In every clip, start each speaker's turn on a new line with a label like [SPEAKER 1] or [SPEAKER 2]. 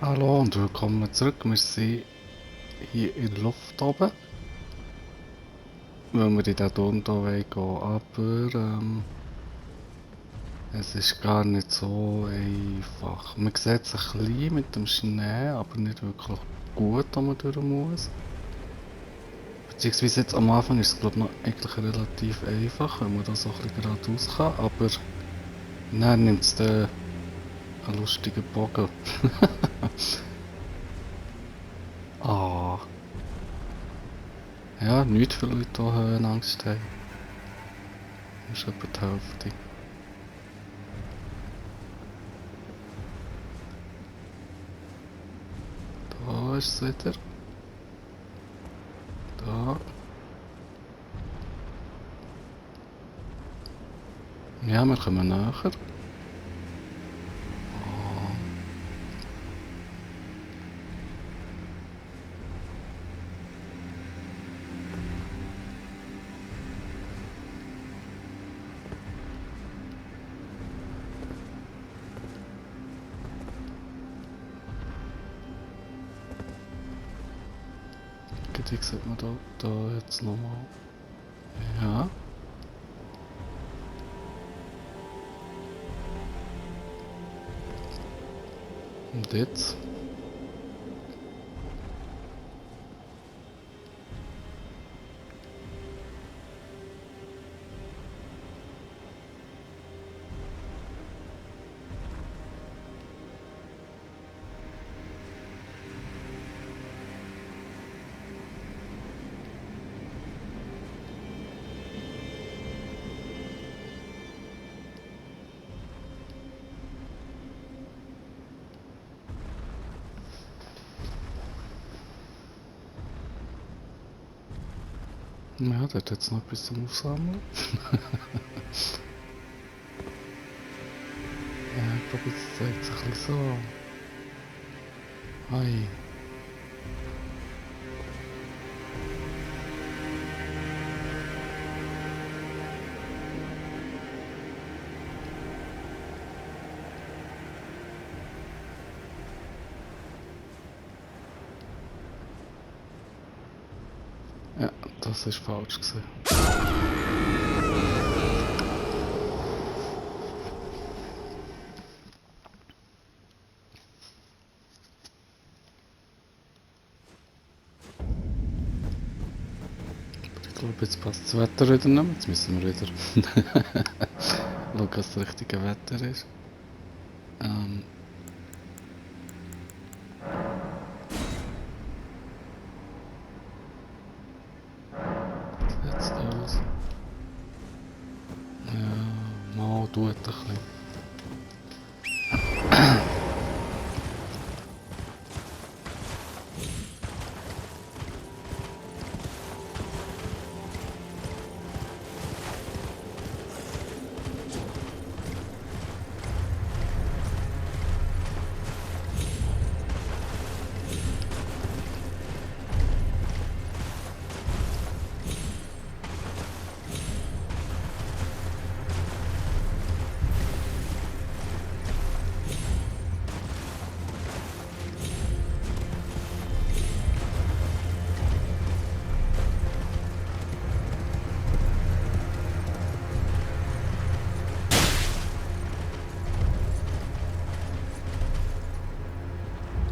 [SPEAKER 1] Hallo und willkommen zurück. Wir sind hier in der Luft oben, weil wir in den Turm hier gehen wollen. Aber es ist gar nicht so einfach. Man sieht es ein bisschen mit dem Schnee, aber nicht wirklich gut, wo man durch muss. Beziehungsweise jetzt am Anfang ist es glaube ich noch eigentlich relativ einfach, wenn man da so ein bisschen geradeaus kann. Aber dann nimmt es dann einen lustigen Bogen. Ah, ja, nicht viele Leute die Höhenangst haben. Das ist etwa die Hälfte. Da ist es wieder. Da. Ja, wir kommen näher. Oh, die sieht man da jetzt nochmal. Ja. Und jetzt? Ja, dort hat es noch etwas zum Aufsammeln. Ja, ich glaube, jetzt zeigt es ein bisschen so. Hi. Ja, das ist falsch gewesen. Ich glaube, jetzt passt das Wetter wieder nicht mehr. Jetzt müssen wir wieder schauen, was das richtige Wetter ist. Ähm, jetzt alles. Ja, mal tut ein bisschen.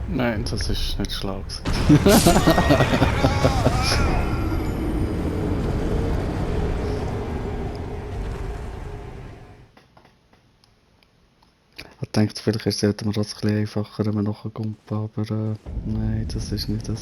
[SPEAKER 1] Nein, das ist nicht schlau gewesen. Ich dachte, vielleicht sollten wir das ein bisschen einfacher, wenn wir nachher gumpen, aber nein, das ist nicht so.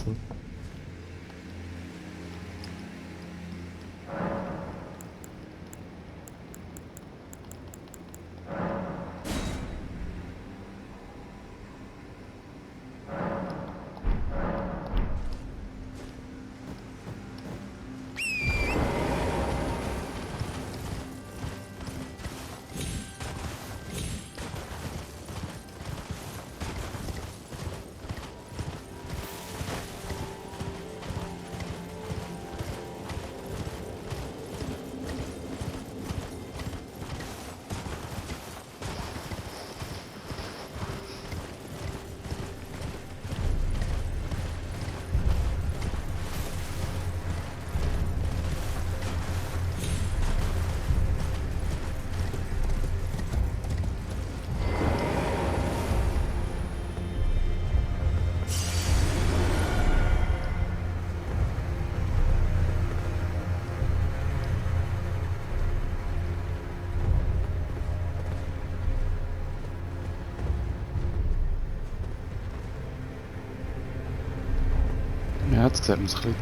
[SPEAKER 1] jetzt sieht man es ein bisschen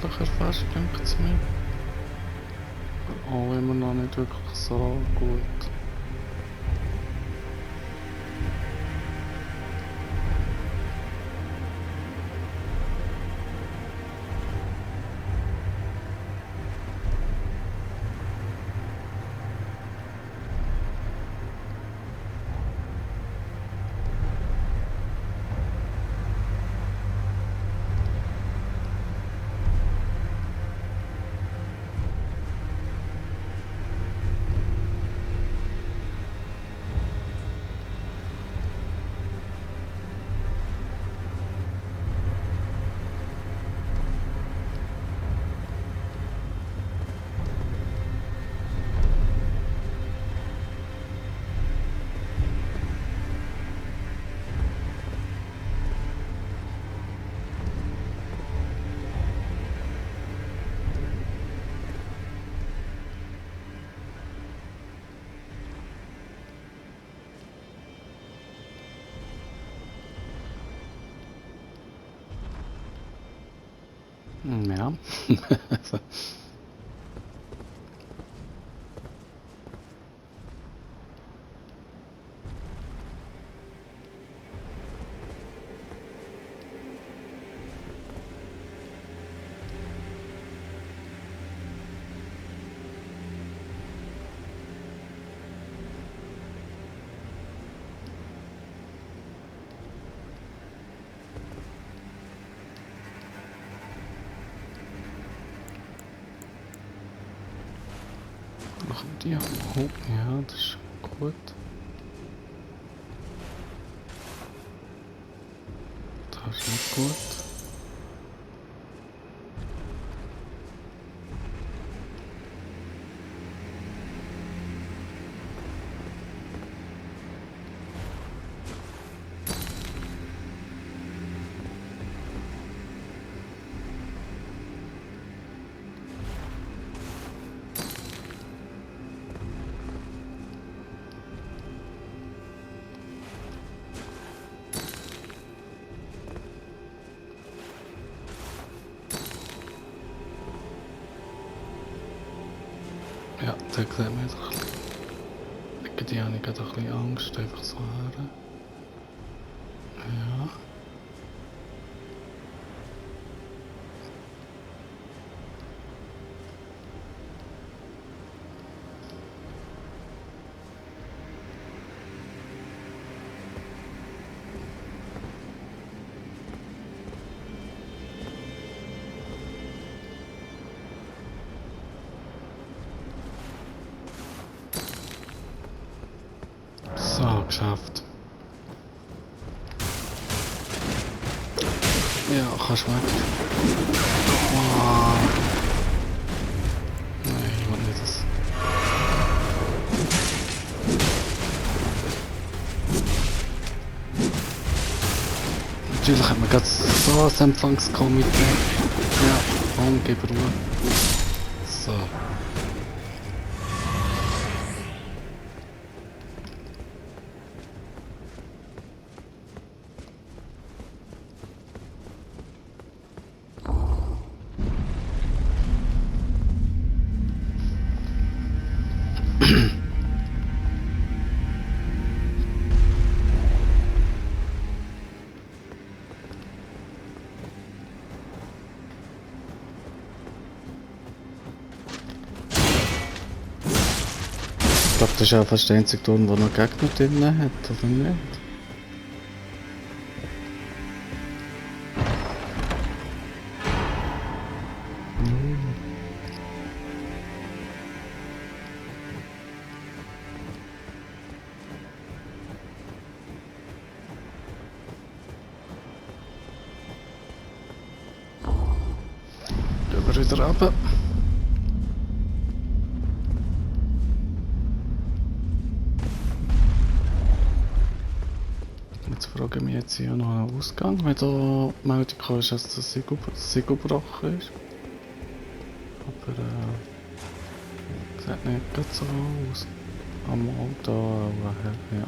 [SPEAKER 1] deutlicher fast, denkt es mir. Aber auch immer noch nicht wirklich so gut. Ja. Noch die hoch. Ja, das ist gut. Das ist nicht gut. Ja, da sieht man jetzt ein bisschen. Die habe ich gerade ein bisschen Angst, einfach so her. Ja. So, geschafft. Ja, kannst weg. Wow. Nein, ich will nicht das. Natürlich hat man gerade so ein Empfangskomitee. Ja, umgib Ruhe. So. Ich glaube, das ist ja fast der einzige Turm, der noch Gegner drin hat, oder nicht? Gehen wir wieder runter. Jetzt frage ich mich jetzt hier noch einen Ausgang, wenn da die Meldung kam, dass das Sieg gebrochen ist. Aber sieht nicht ganz so aus. Am Auto, aber ja.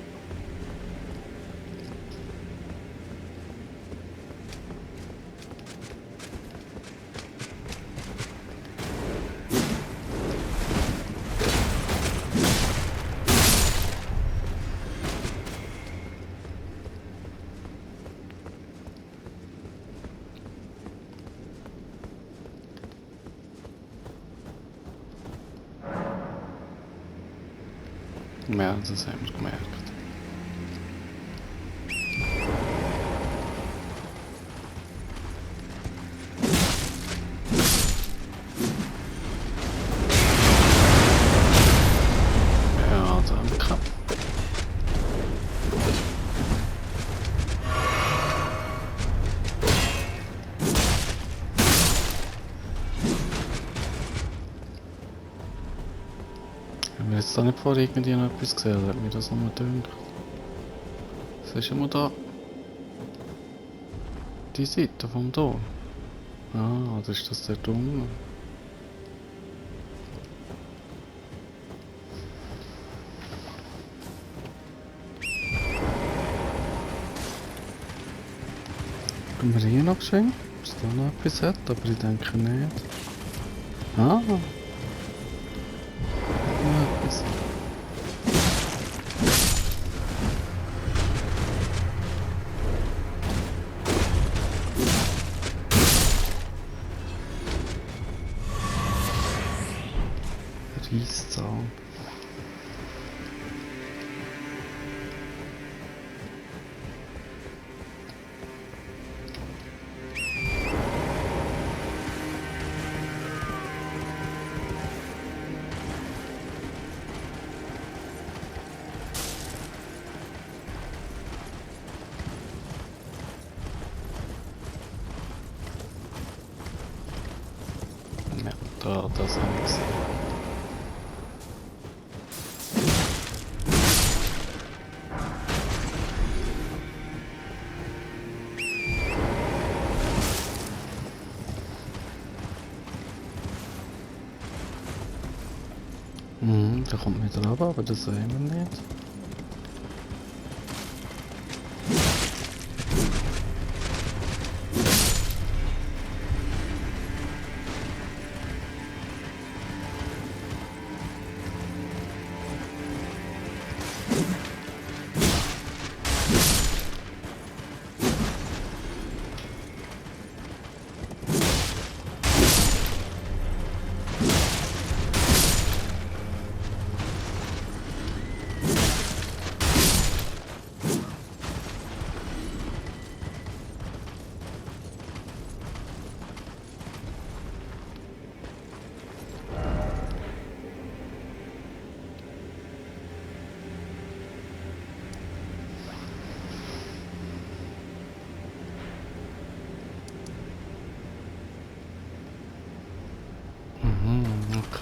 [SPEAKER 1] Ja, das haben wir gemerkt. Ja, danke. Haben wir jetzt da nicht vorher irgendwie noch etwas gesehen? Hat mir das nochmal gedacht? Siehst du mal da? Die Seite vom Tor. Ah, oder ist das der Tunnel? Können wir hier noch schauen, ob es da noch etwas hat, aber ich denke nicht. Ah! Hat noch etwas. Reiszaun. Ja, das habe ich gesehen. Da kommt man wieder runter, aber das sehen wir nicht.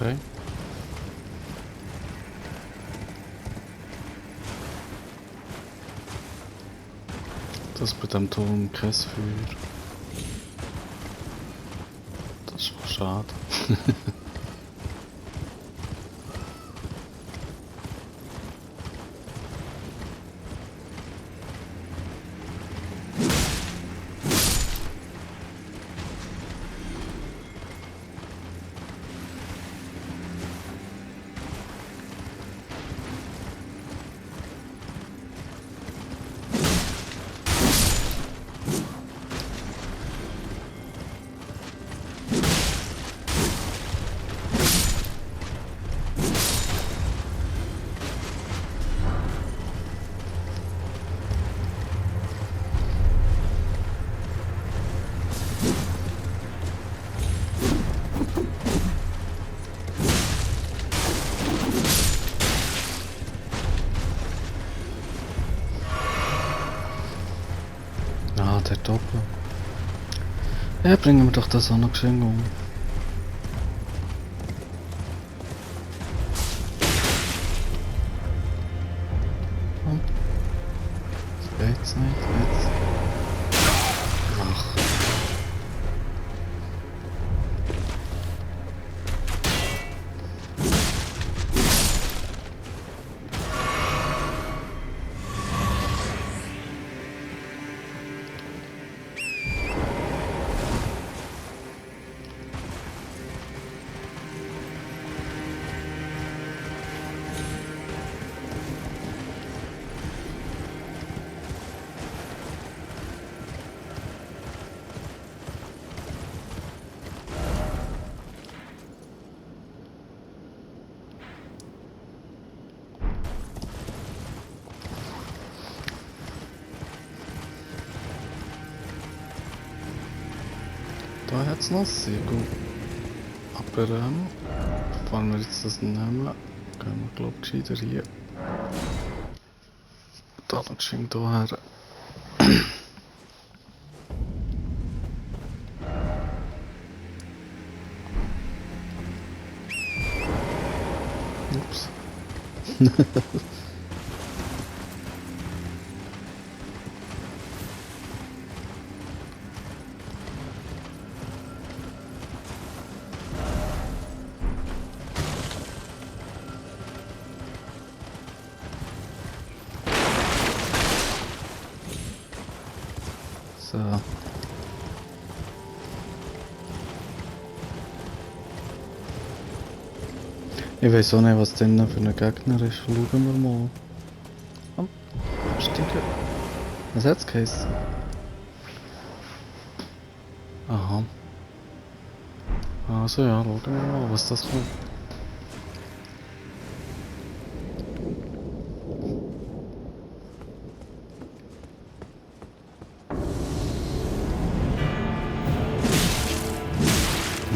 [SPEAKER 1] Okay. Das bei dem Turm kein Feuer. Das ist schon schade. Ah, der Doppel. Ja, bringen wir doch das auch noch schön um. Und? Das geht's nicht, jetzt. Ach. Da hat es noch sehr gut. Aber bevor wir jetzt das nehmen, gehen wir glaube ich gescheiter hier. Da dann schwingt hierher. Ups. So. Ich weiß auch nicht, was denn für ein Gegner ist. Schauen wir mal. Oh, Stiege. Was hat's geheißen? Aha. Also ja, schauen wir mal, was das kommt.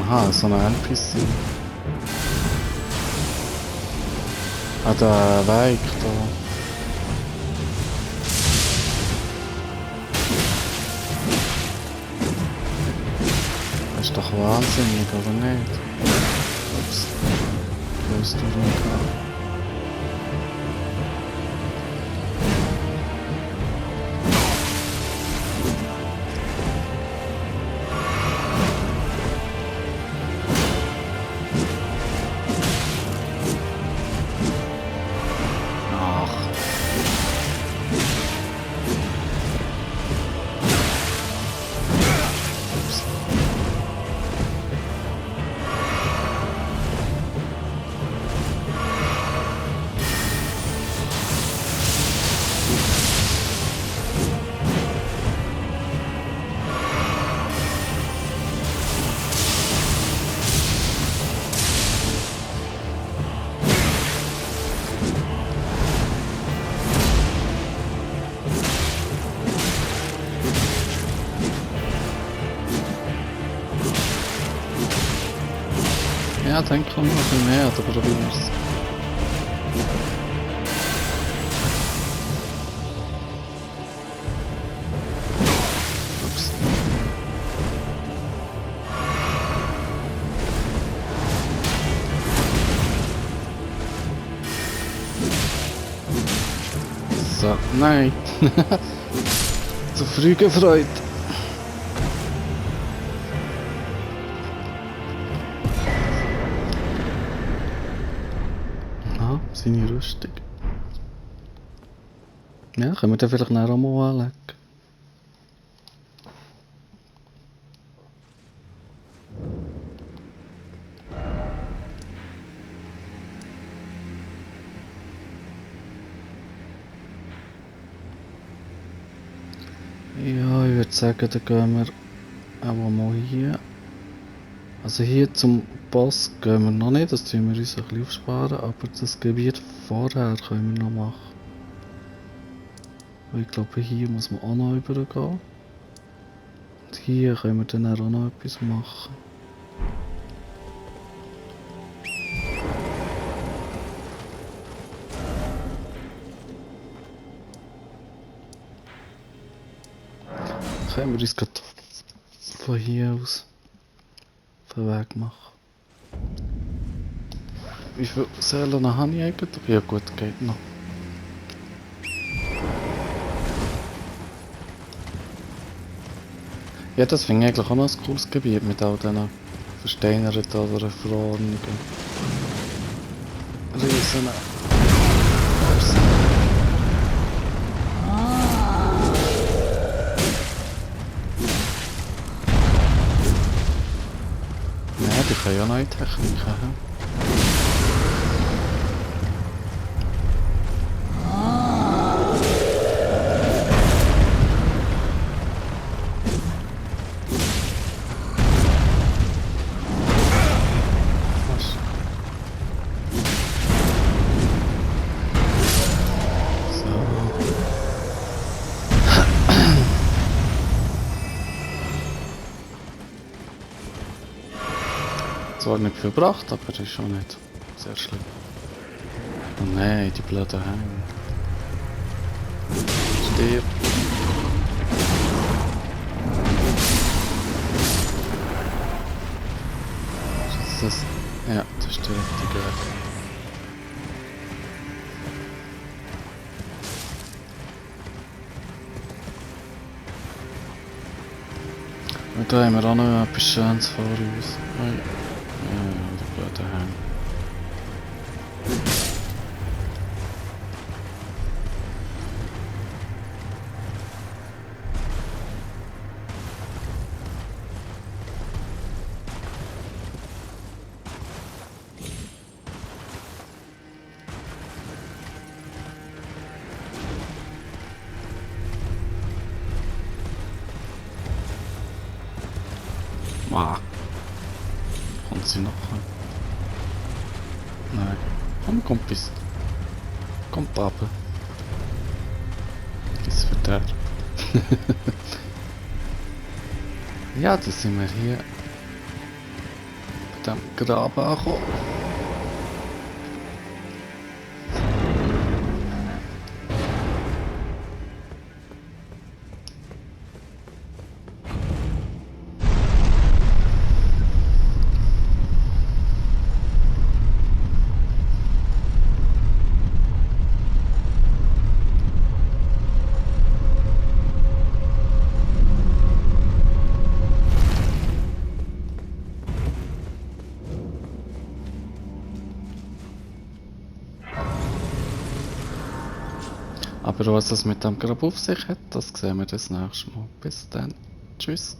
[SPEAKER 1] Aha, so ein NPC. Ah, der Weg da. Das ist doch wahnsinnig, oder nicht? Ups. Löst du nicht. Ja, denke noch ein bisschen mehr, aber probier's. Ups. So, nein. Zu früh gefreut. Seine Rüstung. Ja, können wir den vielleicht nachher auch mal anlegen. Ja, ich würde sagen, dann gehen wir auch mal hier. Also hier zum Boss gehen wir noch nicht, das tun wir uns ein bisschen aufsparen, aber das Gebiet vorher können wir noch machen. Weil ich glaube, hier muss man auch noch übergehen. Und hier können wir dann auch noch etwas machen. Können wir uns gerade von hier aus den Weg machen. Wie viele Seelen habe ich eigentlich? Ja gut, geht noch. Ja, das finde ich eigentlich auch noch ein cooles Gebiet mit all diesen versteinerten oder Verordnungen. Riesen. Ja, die können ja neue Techniken haben. Zwar nicht viel gebracht, aber ist schon nicht sehr schlimm. Oh nein, die blöden Hänge. Stirb. Ist das? Ja, das ist der richtige Weg. Und da haben wir auch noch etwas Schönes vor uns. Ja, die blöden Hänge. Ah. Kommt sie noch? Nein. Komm, Kumpis. Komm, Papa. Ist verderbt. Ja, da sind wir hier bei dem Graben angekommen. Aber was das mit dem Grab auf sich hat, das sehen wir das nächste Mal. Bis dann. Tschüss.